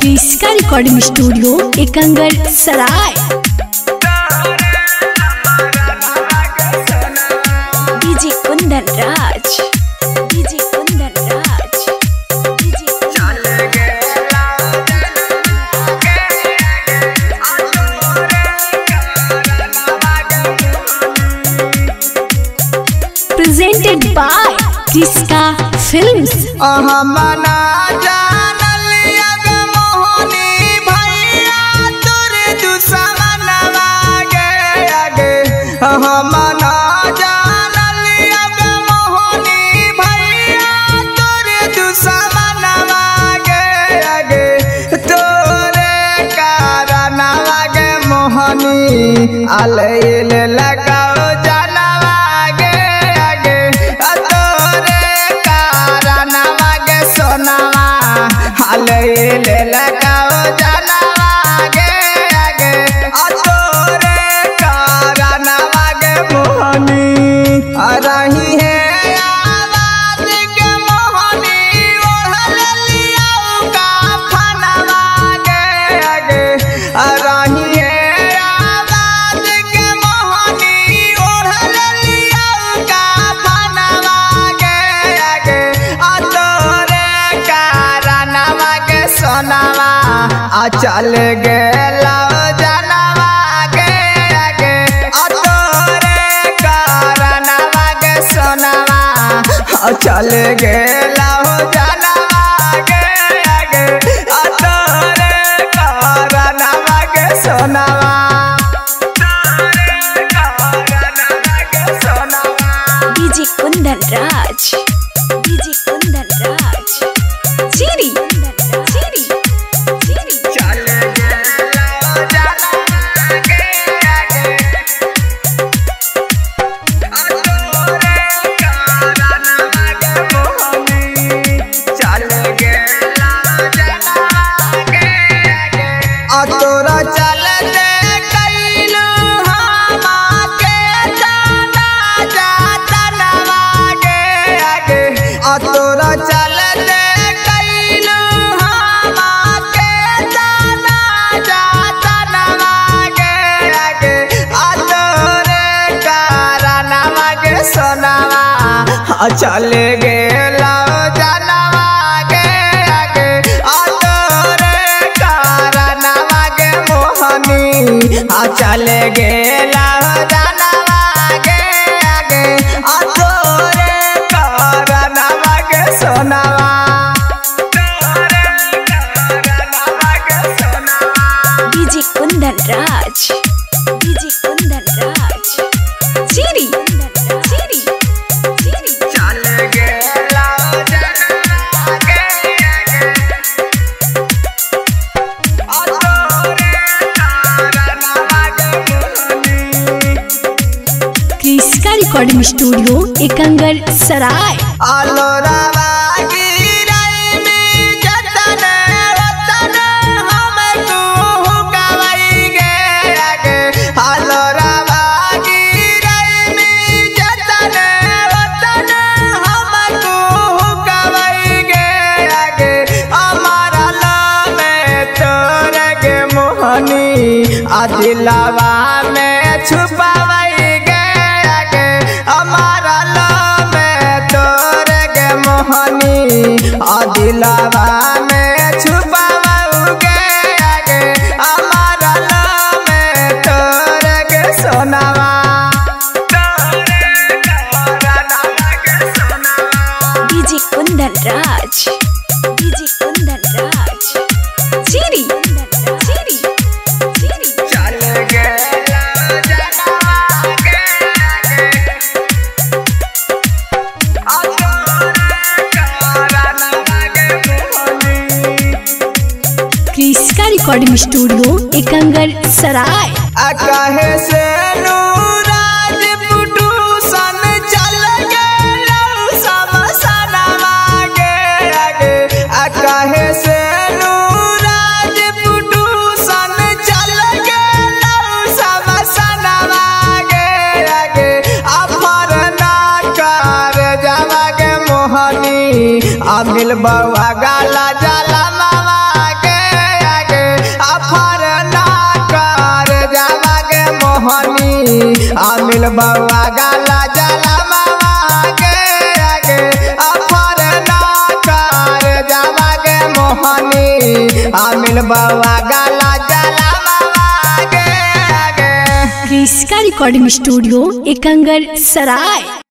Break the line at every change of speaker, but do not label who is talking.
Kriska recording studio Ekangar Sarai. DJ Kundan Raj, DJ Kundan Raj, DJ presented by Kriska Films.
आले लगाओ जानवा गे आगे तोरे कारणवा गे सोनावा। आले लगाओ जानवा गे आगे तोरे कारणवा गे मोहनी। रही है आवाज के मोहनी ओढ़ लिया का फनवा गे आगे। रही है चल गेला जानवा गे आगे तोरे कारणवा गे सोनावा। चल गेला जानवा गे आगे तोरे कारणवा गे सोनावा।
DJ Kundan Raj, DJ Kundan Raj, Chiri Chiri Chiri.
चल गेला जानवा गे आगे तोरे कारणवा गे मोहनी। चल गेला जानवा गे आगे तोरे कारणवा गे सोनावा।
DJ Kundan Raj, DJ Kundan Raj, Chiri Chiri Chiri. Kriska recording studio Ekangar Sarai.
दिलवा में छुपावई गे आगे हमारा में तोरे गे मोहनी। दिलवा में छुपावऊ गे आगे हमारा में तोरे गे सोनावा।
DJ Kundan Raj, DJ Kundan Raj, Chiri Chiri Chiri. Kriska recording studio Ekangar Sarai.
कहे से नूराज पुटूसन चल गेलौ समसनवा गे आगे। कहे से नूराज पुटूसन चल गेलौ समसनवा गे आगे। अफर ना कर जावा गे मोहनी। अमिल बउआ गाला जाला मामा के मोहनी आमिल बउआ गाला जला मामा गे आगे अफर ना कर जावा गे मोहनी आमिल बउआ गाला जला मामा गे आगे।
कृष्णा रिकॉर्डिंग स्टूडियो एकंगर सराय।